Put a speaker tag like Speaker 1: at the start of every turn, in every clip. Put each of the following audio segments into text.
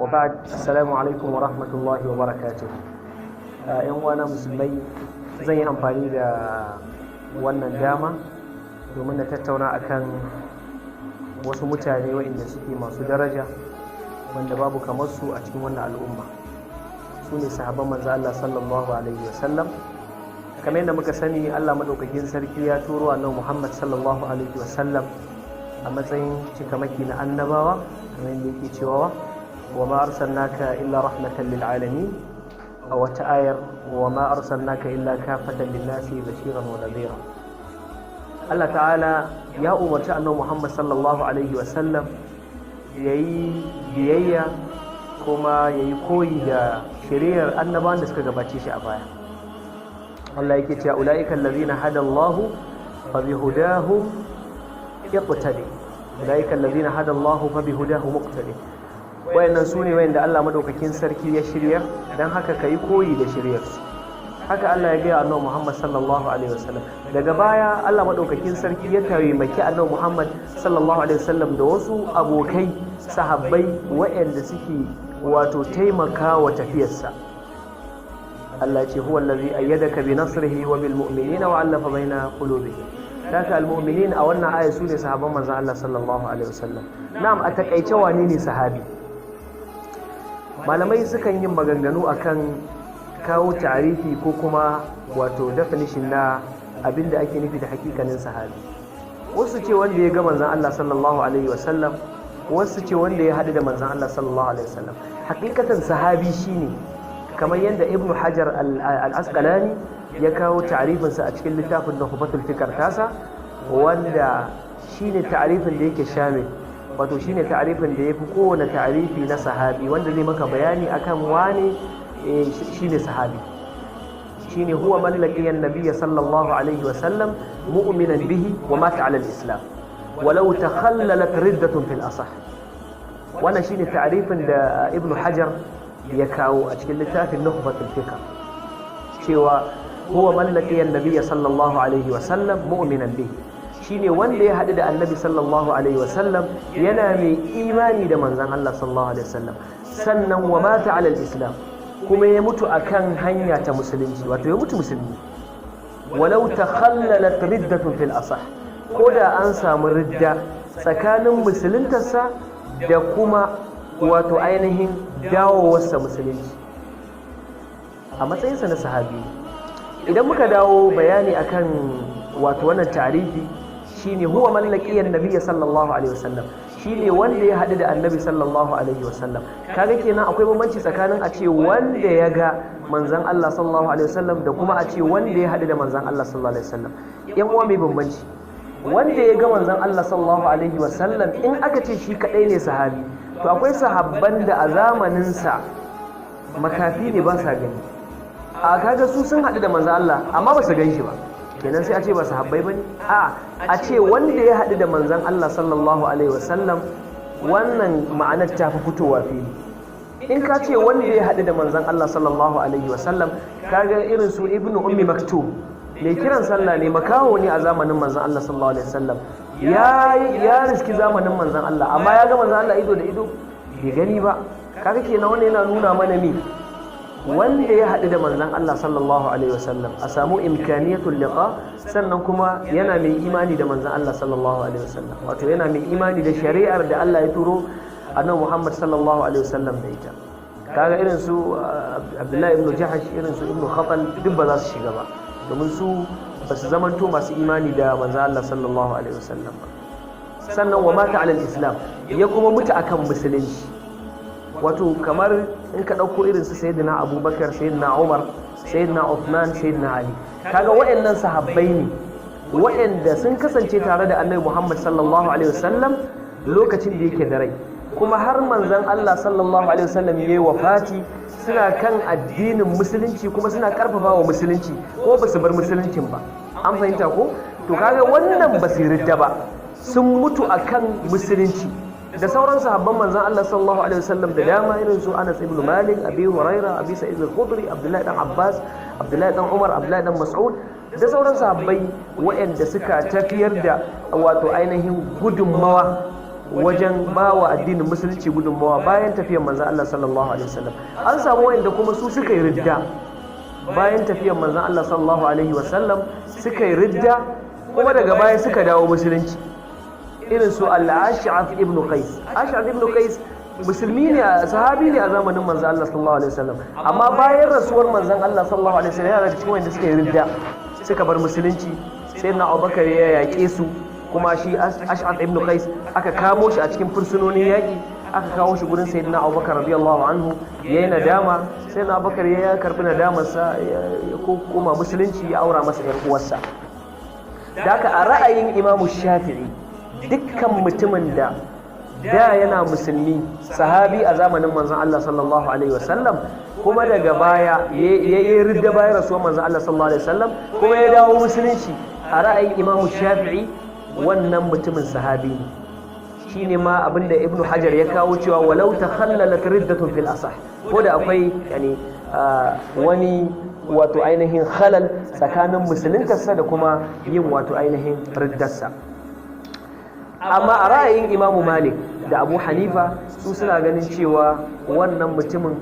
Speaker 1: وبعد، السلام عليكم ورحمة الله وبركاته. ‘Yan uwana musulmai، zan yi amfani da wannan dama domin na tattauna akan wasu mutane waɗanda suke masu daraja, wanda babu kamar su a cikin wannan al'umma. Su ne sahabban manzo Allah sallallahu alaihi wasallam. Kamar yadda muka sani، Allah madaukakin sarki ya turo annabi Muhammad sallallahu alaihi wasallam a matsayin cikamaki na annabawa، kamar yadda yake cewa: وما أرسلناك إلا رحمة للعالمين. A wata ayar: وما أرسلناك إلا كافة للناس بشيرا ونذيرا. Allah ta'ala ya umarci annabi Muhammad sallallahu alaihi wasallam ya yi biyayya kuma ya yi koyi da shari'ar annabawan da suka gabace shi a baya. Allah yake cewa: أولئك الذين هدى الله فبهداهم اقتد، أولئك الذين هدى الله فبهداهم اقتد. Wayannan su ne wayanda Allah madaukakin sarki ya shiryar، dan haka kai koyi da shiryar su. Haka Allah ya gaya annabi Muhammad sallallahu alaihi wasallam. Daga baya Allah madaukakin sarki ya taimaki annabi Muhammad sallallahu alaihi wasallam da wasu abokai sahabbai wayanda suke wato taimakawa tafiyarsa. Allah ce: هو الذي أيدك بنصره وبالمؤمنين وألف بين قلوبهم. Haka المؤمنين a wannan aya su ne sahabban manzon Allah sallallahu alaihi wasallam. Na'am، a takaice wane ne sahabi? Malamai sukan yi maganganu akan kawo ta'arifi ko kuma wato definition na abinda ake nufi da hakikanin sahabi. Wasu ce wanda ya ga manzon Allah sallallahu alaihi wasallam، wasu ce wanda ya haɗu da manzon Allah sallallahu alaihi wasallam. Hakikatan sahabi shine kamar yadda Ibnu Hajar al-Asqalani ya kawo ta'arifinsa a cikin littafin Nukhbatul Fikr tasa، wanda shine ta'arifin da yake shamil، wato shine ta'arifin da yafi kowane ta'arifi na sahabi، wanda zai maka bayani akan wane shine sahabi. Shine: هو من لقي النبي صلى الله عليه وسلم مؤمنا به ومات على الإسلام ولو تخللت ردة في الأصح. Wannan shine ta'arifin da Ibnu Hajar ya kawo a cikin littafin Nukhbatul Fikr، cewa هو من لقي النبي صلى الله عليه وسلم مؤمنا به، shine wanda ya haɗu da Annabi sallallahu alaihi wasallam yana mai imani da manzon Allah sallallahu alaihi wasallam، sannan ومات على الإسلام، kuma ya mutu akan hanya ta musulunci، wato ya mutu musulmi، ولو تخللت ردة في الأصح، ko da an samu ridda tsakanin musuluntarsa da kuma wato ainihin dawowarsa musulunci، a matsayinsa na sahabi. Idan muka dawo bayani akan wato wannan ta'arifi، shine هو من لقي النبي صلى الله عليه وسلم، shine wanda ya haɗu da Annabi sallallahu alaihi wasallam. Kaga kenan akwai bambanci tsakanin a ce wanda ya ga manzon Allah sallallahu alaihi wasallam da kuma a ce wanda ya haɗu da manzon Allah sallallahu alaihi wasallam. Yan uwa، mai bambanci? Wanda ya ga manzon Allah sallallahu alaihi wasallam، in aka ce shi kadai ne sahabi، to akwai sahabban da a zamaninsa makafi ne، ba sa gani. A kaga su sun haɗu da manzon Allah amma ba su gan shi ba، kenan sai a ce ba sahabbai bane. A ce wanda ya haɗu da manzon Allah sallallahu alaihi wasallam، wannan ma'anar ta fi fitowa fili. In ka ce wanda ya haɗu da manzon Allah sallallahu alaihi wasallam، kaga irin su Ibnu Ummi Maktum، mai kiran sallah ne، makaho ne a zamanin manzon Allah sallallahu alaihi wasallam. Ya riski zamanin manzon Allah، amma ya ga manzon Allah ido da ido? Bai gani ba. Kaga kenan wannan yana nuna mana me? Wanda ya haɗu da manzon Allah sallallahu alaihi wasallam، a samu إمكانية اللقاء، sannan kuma yana mai imani da manzon Allah sallallahu alaihi wasallam، wato yana mai imani da shari'ar da Allah ya turo annabi Muhammad sallallahu alaihi wasallam da ita. Kaga irin su Abdullahi ibn Jahash، irin su Ibn Khatal، duk ba za su shiga ba، domin su ba su zamanto masu imani da manzon Allah sallallahu alaihi wasallam ba. Sannan ومات على الإسلام، ya kuma mutu akan musulunci. Wato kamar in ka ɗauko irin su Sayyidina Abubakar، Sayyidina Umar، Sayyidina Uthman، Sayyidina Ali، kaga waɗannan sahabbai ne waɗanda sun kasance tare da Annabi Muhammad sallallahu alaihi wasallam lokacin da yake da rai، kuma har manzon Allah sallallahu alaihi wasallam ya yi wafati suna kan addinin musulunci، kuma suna karfafa wa musulunci، ko ba su bar musuluncin ba. An fahimta ko? To kaga wannan ba su ridda ba، sun mutu akan musulunci، da sauran sahabban manzon Allah sallallahu alaihi wasallam da dama، irin su Anas ibn Malik، Abi Huraira، Abi Sa'id al-Khudri، Abdullahi dan Abbas، Abdullahi dan Umar، Abdullahi dan Mas'ud، da sauran sahabbai waɗanda suka tafiyar da wato ainihin gudunmawa wajen ba wa addinin Musulunci gudunmawa bayan tafiyar manzan Allah sallallahu alaihi wasallam. An samu wayanda kuma su suka yi ridda bayan tafiyar manzan Allah sallallahu alaihi wasallam, suka yi ridda kuma daga baya suka dawo Musulunci, irin su Al-Ash'ath ibn Qais. Ash'ath ibn Qais musulmi ne, sahabi ne a zamanin manzan Allah sallallahu alaihi wasallam, amma bayan rasuwar manzan Allah sallallahu alaihi wasallam yana daga cikin wanda suka yi ridda, suka bar Musulunci. Sai na Abubakar ya yaƙe su, kuma shi Ash'ath ibn Qais aka kamo shi a cikin fursunonin yaƙi, aka kawo shi gurin Sayyidina Abubakar radiyallahu anhu, yayi nadama. Sayyidina Abubakar ya karbi nadamarsa, ya koma Musulunci, ya aura masa yar uwarsa. Da haka a ra'ayin Imamu Shafi'i, dukkan mutumin da da yana musulmi, sahabi a zamanin manzon Allah sallallahu alaihi wasallam, kuma daga baya ya yi ridda bayan rasuwar manzon Allah sallallahu alaihi wasallam, kuma ya dawo Musulunci, a ra'ayin Imamu Shafi'i wannan mutumin sahabi ne. Shine ma abinda Ibnu Hajar ya kawo cewa walau takhallalat riddatun fil asah, ko da akwai yani wani wato ainihin khalal tsakanin musuluntarsa da kuma yin wato ainihin riddarsa. Amma a ra'ayin Imamu Malik da Abu Hanifa, su suna ganin cewa wannan mutumin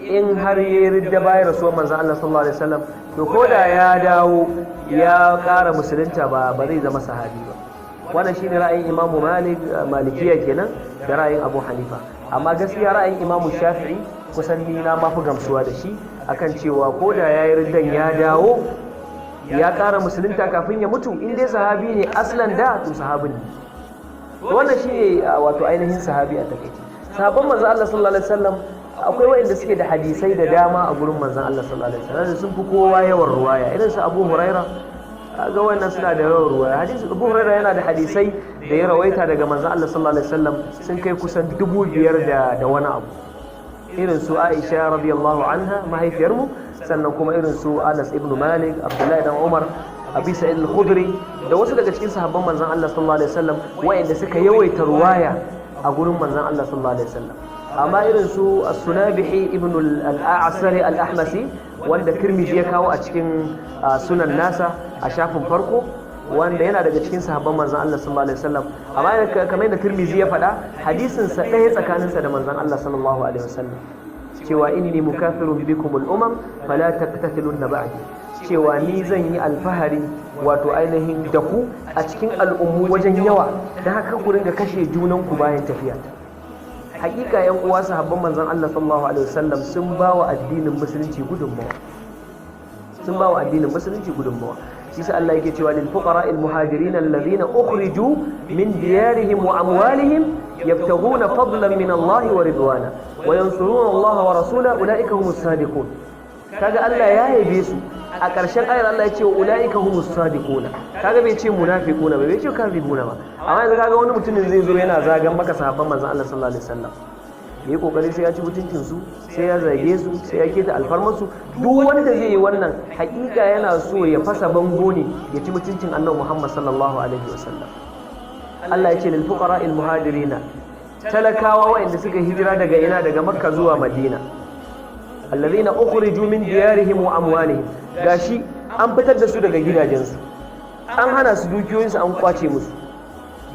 Speaker 1: in har ya ridda bayan rasuwar manzon Allah sallallahu alaihi wasallam, to ko da ya dawo ya ƙara musulunta ba zai zama sahabi ba. Wannan shine ra'ayin Imamu Malik, Malikiya kenan, da ra'ayin Abu Hanifa. Amma gaskiya ra'ayin Imamu Shafi'i kusan ni na mafi gamsuwa da shi, akan cewa ko da ya yi riddan ya dawo ya ƙara musulunta kafin ya mutu, in dai sahabi ne aslan da, to sahabin ne. Wannan shine wato ainihin sahabi a takaice. Sahabban manzon Allah sallallahu alaihi wasallam akwai waɗanda suke da hadisai da dama a gurin manzon Allah sallallahu alaihi wasallam, sun fi kowa yawan ruwaya, irin su Abu Huraira. Ga wannan suna da yawan ruwaya. Hadisi Abu Huraira yana da hadisai da ya rawaita daga manzon Allah sallallahu alaihi wasallam sun kai kusan 5000 da wani abu. Irin su Aisha radiyallahu anha, mahaifiyarmu, sannan kuma irin su Anas ibn Malik, Abdullahi dan Umar, Abi Sa'id al-Khudri, da wasu daga cikin sahabban manzon Allah sallallahu alaihi wasallam wayanda suka yawaita ruwaya a gurin manzon Allah sallallahu alaihi wasallam. Amma irin su As-Sunabihi ibn al-A'sari al-Ahmasi, wanda Tirmidhi ya kawo a cikin sunan nasa a shafin farko, wanda yana daga cikin sahabban manzon Allah sallallahu alaihi wasallam, amma kamar yadda Tirmidhi ya faɗa, hadisin sa ɗaya tsakaninsa da manzon Allah sallallahu alaihi wasallam, cewa inni mukathirun bikum al-umam fala taqtatilunna ba'di, cewa ni zan yi alfahari wato ainihin da ku a cikin al'ummu wajen yawa, da haka ku ringa kashe junanku bayan tafiya. Hakika yan uwa, sahabban manzon Allah sallallahu alaihi wasallam sun ba wa addinin Musulunci gudunmawa, sun ba wa addinin Musulunci gudunmawa. Shi sa Allah yake cewa lil fuqara al muhajirin alladhina ukhriju min diyarihim wa amwalihim yabtaghuna fadlan min Allah wa ridwana wa yansuruna Allah wa rasulahu ulaika humus sadiqun. Kaga Allah ya yabe su. A ƙarshen ayar Allah ya ce ulaika humus sadiquna. Kaga bai ce munafiquna ba, bai ce kafiruna ba. Amma yanzu kaga wani mutumin zai zo yana zagan maka sahabban manzon Allah sallallahu alaihi wasallam, yayi kokari sai ya ci mutuncin su, sai ya zage su, sai ya keta alfarmar su. Duk wanda zai yi wannan, hakika yana so ya fasa bango ne ya ci mutuncin Annabi Muhammad sallallahu alaihi wasallam. Allah ya ce lil fuqara al muhajirina, talakawa waɗanda suka hijira daga ina? Daga Makka zuwa Madina. Alladhina ukhriju min diyarihim wa amwalihim, gashi an fitar da su daga gidajensu, an hana su dukiyoyinsu, an kwace musu.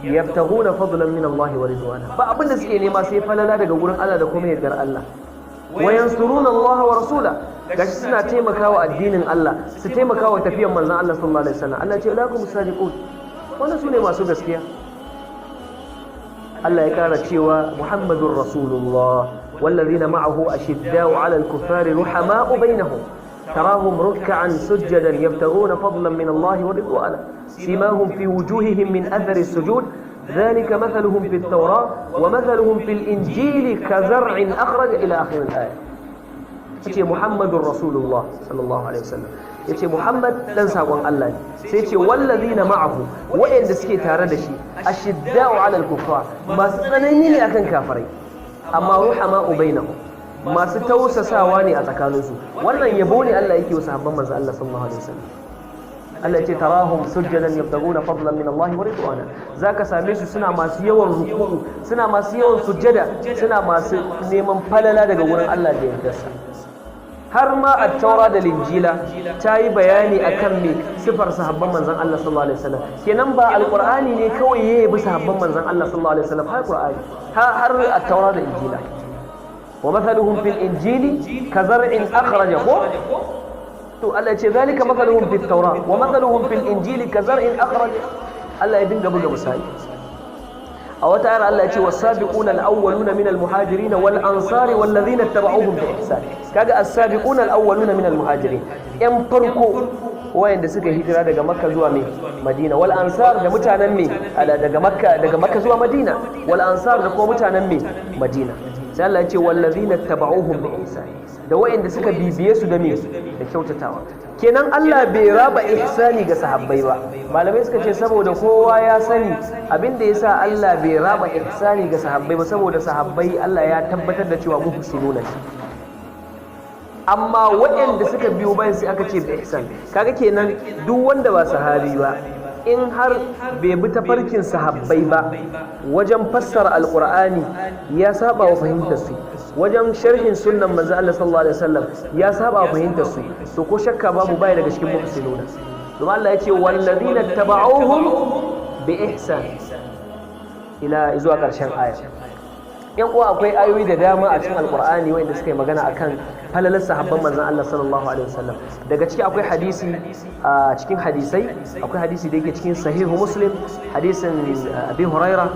Speaker 1: Yabtaghuna fadlan min Allah wa ridwana, ba abin da suke nema sai falala daga gurin Allah da kuma yardar Allah. Wa yansuruna Allah wa rasula, gashi suna taimakawa addinin Allah, su taimakawa tafiyan manzon Allah sallallahu alaihi wasallam. Allah ya ce ulaika sadiqun, wannan sune masu gaskiya. Allah ya kara cewa Muhammadur Rasulullah والذين معه أشداء على الكفار رحماء بينهم تراهم ركعا سجدا يبتغون فضلا من الله ورضوانا سيماهم في وجوههم من أثر السجود ذلك مثلهم في التوراة ومثلهم في الإنجيل كزرع أخرج إلى آخر الآية. Yace Muhammadun Rasulullah sallallahu alaihi wasallam, yace Muhammad dan sakon Allah ne. Sai yace wallazina ma'ahu, wa'anda suke tare da shi, ashidda'u 'alal kuffar, masu tsanani ne akan kafirai, amma ruhama'u bainahum, masu tausasawa ne a tsakaninsu. Wannan yabo ne Allah yake wa sahabban manzo Allah sallallahu alaihi wasallam. Allah ce tarahum sujjadan yabtaguna fadlan min Allah wa ridwana, zaka same su suna masu yawan ruku'u, suna masu yawan sujjada, suna masu neman falala daga wurin Allah da yardarsa. Har ma at-Taura da Linjila ta yi bayani akan me sifar sahabban manzon Allah sallallahu alaihi wasallam. Kenan ba Alqur'ani ne kawai ya yabi sahabban manzon Allah sallallahu alaihi wasallam, har Qur'ani, har at-Taura da Injila. Wa mathaluhum fil injili kazar'in akhraja, ko to Allah ya ce zalika mathaluhum fit tawra wa mathaluhum fil injili kazar'in akhraja. Allah ya dinga buga misali. A wata ayar Allah ya ce was-sabiquna al-awwaluna min al-muhajirin wal ansari wal ladhina ittaba'uhum bi ihsan. Kaga as-sabiquna al-awwaluna min al-muhajirin, yan farko wayanda suka hijira daga Makka zuwa me Madina, wal ansar da mutanen me daga Makka zuwa Madina, wal ansar da kuma mutanen me Madina. Sai Allah ya ce wal ladhina ittaba'uhum bi ihsan, da wayanda suka bibiye su da me da kyautatawa. Kenan Allah bai raba ihsani ga sahabbai ba. Malamai suka ce saboda kowa ya sani abinda yasa Allah bai raba ihsani ga sahabbai ba, saboda sahabbai Allah ya tabbatar da cewa muhsinuna ne. Amma waɗanda suka biyo bayan sai aka ce bi ihsan. Kaga kenan duk wanda ba sahabi ba, in har bai bi tafarkin sahabbai ba wajen fassara Alqur'ani, ya saba wa fahimtar su, wajen sharhin sunnan manzo Allah sallallahu alaihi wasallam, ya saba wa fahimtar su, to ko shakka babu bai daga cikin muhsinuna, domin Allah ya ce wallazina taba'uhum bi ihsan ila zuwa ƙarshen aya. Yan uwa, akwai ayoyi da dama a cikin Alkur'ani wanda suka yi magana akan falalar sahabban manzon Allah sallallahu alaihi wasallam. Daga ciki akwai hadisi, a cikin hadisai akwai hadisi da yake cikin Sahihu Muslim, hadisin Abi Huraira.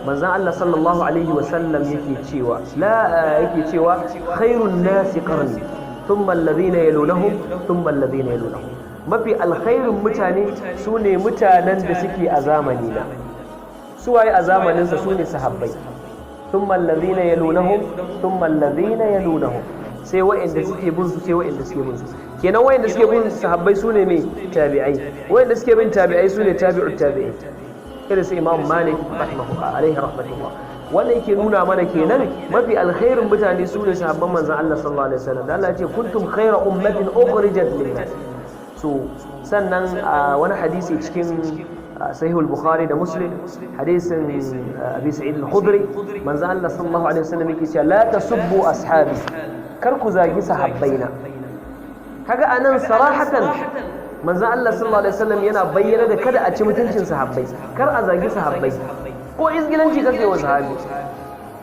Speaker 1: Manzon Allah sallallahu alaihi wasallam yake cewa la yake cewa khairun nasi qarni, thumma alladhina yalunahum, thumma alladhina yalunahum. Mafi alkhairin mutane sune mutanen da suke a zamani na. Suwaye a zamaninsa? Sune sahabbai. Thumma alladhina yalunahum, thumma alladhina yalunahum, sai wa'anda suke bin su, sai wa'anda suke bin su. Kenan wa'anda suke bin sahabbai sune mai tabi'ai, wa'anda suke bin tabi'ai sune tabi'ut tabi'in, irin su Imam Malik rahimahu alaihi rahmatullah. Wannan yake nuna mana kenan mafi alkhairin mutane su ne sahabban manzon Allah sallallahu alaihi wasallam, da Allah ya ce kuntum khayra ummatin ukhrijat lin-nas. So sannan wani hadisi cikin Sahih al-Bukhari da Muslim, hadisin Abi Sa'id al-Khudri, manzon Allah sallallahu alaihi wasallam yake cewa la tasubbu ashabi, kar ku zagi sahabbaina. Kaga anan sarahatan manzon Allah sallallahu alaihi wasallam yana bayyana da kada a ci mutuncin sahabbai, kar a zagi sahabbai, ko izgilanci kake wa sahabi.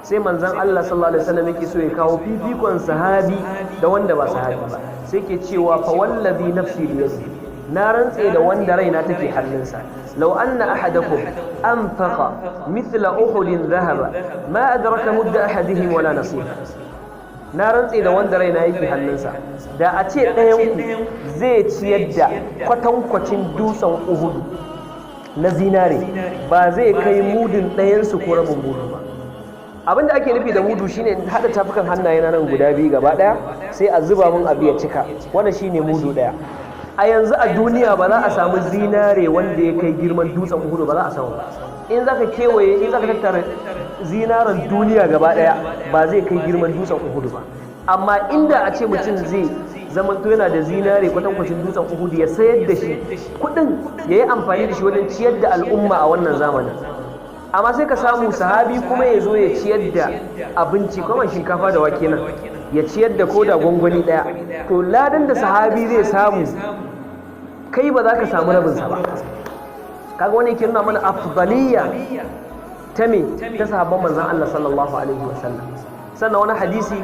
Speaker 1: Sai manzon Allah sallallahu alaihi wasallam yake so ya kawo fifikon sahabi da wanda ba sahabi ba, sai ke cewa fa wallazi nafsi biyadihi, na rantse da wanda raina take hannunsa, law anna ahadakum anfaqa mithla uhudin dhahaba ma adraka mudda ahadihim wala nasifa. Na rantse da wanda raina yake hannunsa, da a ce ɗayan ku zai ciyar da kwatankwacin dutsen Uhudu na zinare, ba zai kai mudun ɗayansu ko rabin mudu ba. Abinda ake nufi da mudu shine in haɗa tafukan hannaye na nan guda biyu gaba ɗaya, sai a zuba mun abu ya cika, wannan shine mudu ɗaya. A yanzu a duniya ba za a samu zinare wanda ya kai girman dutsen Uhudu ba, za a samu. In zaka kewaye, in zaka tattara zinaren duniya gaba ɗaya, ba zai kai girman dutsen Uhudu ba. Amma inda a ce mutum zai zamanto yana da zinare kwatankwacin dutsen Uhudu, ya sayar da shi, kuɗin ya yi amfani da shi wajen ciyar da al'umma a wannan zamanin. Amma sai ka samu sahabi kuma ya zo ya ciyar da abinci kuma shinkafa da wake nan, ya ciyar da koda gwangwani ɗaya, to ladan da sahabi zai samu kai ba za ka samu rabinsa ba. Kaga wani yake nuna mana afdaliyya ta me ta sahabban manzon Allah sallallahu alaihi wasallam. Sannan wani hadisi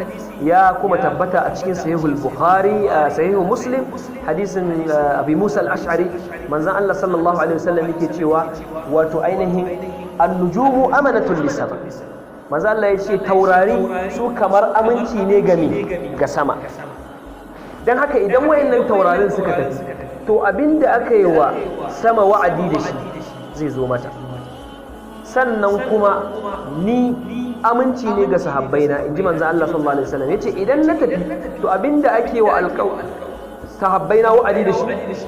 Speaker 1: ya kuma tabbata a cikin Sahihul Bukhari, Sahihu Muslim, hadisin Abi Musa al-Ash'ari. Manzon Allah sallallahu alaihi wasallam yake cewa wato ainihin an-nujumu amanatun lis-sama. Manzon Allah ya ce taurari su kamar aminci ne ga me ga sama. Dan haka idan wayannan taurarin suka tafi, to abinda aka yi wa sama wa'adi da shi zai zo mata. Sannan kuma ni aminci ne ga sahabbaina, in ji manzo Allah sallallahu alaihi wasallam. Yace idan na tafi, to abinda ake wa sahabbaina wa'adi da shi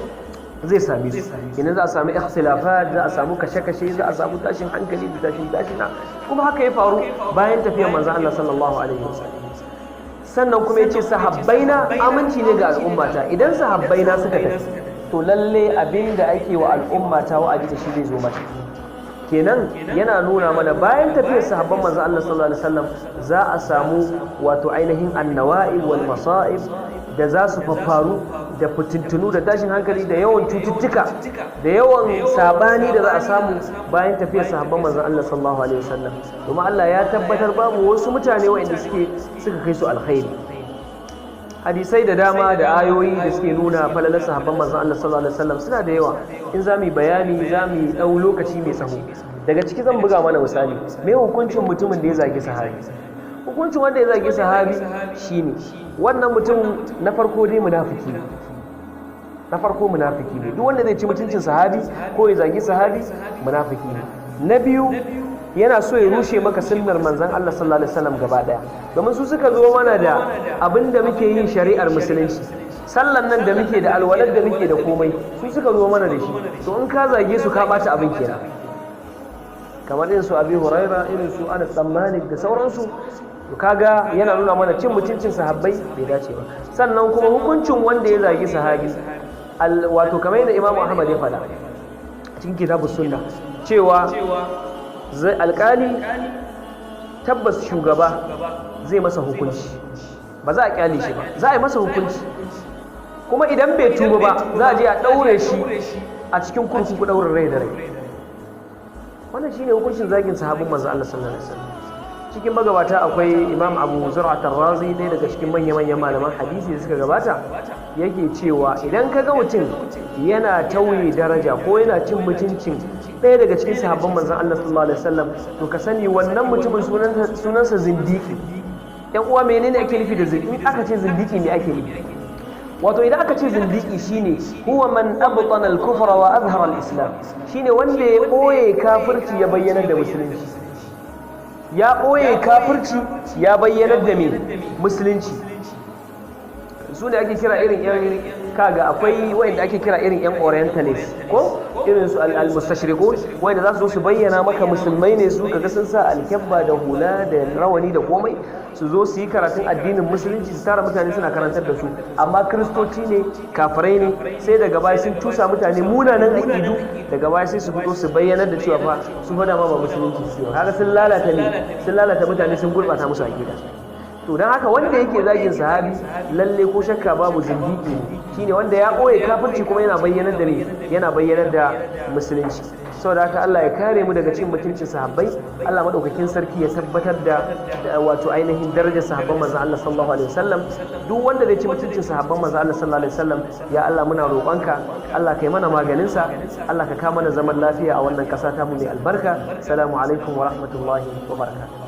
Speaker 1: zai same su. Idan za a sami ikhtilafat, za a samu kashe-kashe, za a samu tashin hankali da tashin tashina. Kuma haka ya faru bayan tafiyar manzo Allah sallallahu alaihi wasallam. Sannan kuma yace sahabbaina aminci ne ga al'ummata. Idan sahabbaina suka tafi, to lalle abinda ake wa al'ummata wa'adi da shi zai zo mata. Kenan yana nuna mana bayan tafiyar sahabban manzo Allah sallallahu alaihi wasallam za a samu wato ainihin annawa'ib wal masa'ib. da za su faffaru da fitintunu da tashin hankali da yawan cututtuka da yawan sabani da za a samu bayan tafiyar sahabban manzon Allah sallallahu alaihi wasallam. Domin Allah ya tabbatar babu wasu mutane waɗanda suka kai su alkhairi. Hadisai da dama da ayoyi da suke nuna falalar sahabban manzon Allah sallallahu alaihi wasallam suna da yawa. In za mu yi bayani, za mu yi ɗau lokaci mai tsaho. Daga ciki zan buga mana misali: me hukuncin mutumin da ya zagi sahabi? Hukuncin wanda ya zagi sahabi shine wannan mutum na farko dai munafiki ne. Na farko, munafiki ne. Duk wanda zai ci mutuncin sahabi ko ya zagi sahabi, munafiki ne. Na biyu, yana so ya rushe maka sunnar manzon Allah sallallahu alaihi wasallam gaba daya, domin su suka zo mana da abin da muke yin shari'ar musulunci. Sallan nan da muke, da alwalar da muke, da komai, su suka zo mana da shi. To, in ka zage su, ka bata abin kenan. Kamar irin su Abi Huraira, irin su Anas dan Malik da sauransu. To, kaga yana nuna mana cin mutuncin sahabbai bai dace ba. Sannan kuma hukuncin wanda ya zagi sahabi, wato kamar yadda Imam Ahmad ya faɗa cikin Kitabus Sunna cewa alkali, tabbas shugaba zai masa hukunci. Ba za a kyale shi ba, za a yi masa hukunci. Kuma idan bai tuba ba, za a je a ɗaure shi a cikin kurkuku ɗaurin rai da rai. Wannan shine hukuncin zagin sahabin manzo Allah sallallahu alaihi wasallam. Cikin magabata akwai Imam Abu Zur'at ar-Razi, ɗaya daga cikin manya-manyan malaman hadisi da suka gabata, yake cewa idan ka ga mutum yana tauye daraja ko yana cin mutuncin ɗaya daga cikin sahabban manzon Allah sallallahu alaihi wasallam, to ka sani wannan mutumin sunansa zindiki. Yan uwa, menene ake nufi da zindiki? In aka ce zindiki, me ake nufi? Wato idan aka ce zindiki, shine huwa man abtana al-kufra wa azhara al-islam, shine wanda ya ɓoye kafirci ya bayyana da musulunci. Ya ɓoye kafirci, ya bayyanar da me? Musulunci. Su ne ake kira irin yan, kaga akwai wanda ake kira irin yan orientalist ko irin su al-mustashriqun, wanda za su zo su bayyana maka musulmai ne su. Kaga sun sa alkyabba da hula da rawani da komai, su zo su yi karatun addinin musulunci, su tara mutane suna karantar da su, amma kristoci ne, kafirai ne. Sai daga baya sun cusa mutane munanan aƙidu, daga baya sai su fito su bayyanar da cewa fa su fa dama ba musulunci su. Kaga sun lalata ne, sun lalata mutane, sun gurɓata musu aƙida. To, don haka wanda yake zagin sahabi, lalle ko shakka babu zindiki ne. Shine wanda ya ɓoye kafirci kuma yana bayyanar da ne, yana bayyanar da musulunci. Saboda haka Allah ya kare mu daga cin mutuncin sahabbai. Allah madaukakin sarki ya tabbatar da wato ainihin darajar sahabban manzon Allah sallallahu alaihi wasallam. Duk wanda zai ci mutuncin sahabban manzon Allah sallallahu alaihi wasallam, ya Allah, muna roƙonka, Allah kai mana maganin sa. Allah ka kawo mana zaman lafiya a wannan ƙasa ta mu mai albarka. Assalamu alaikum wa rahmatullahi wa barakatuh.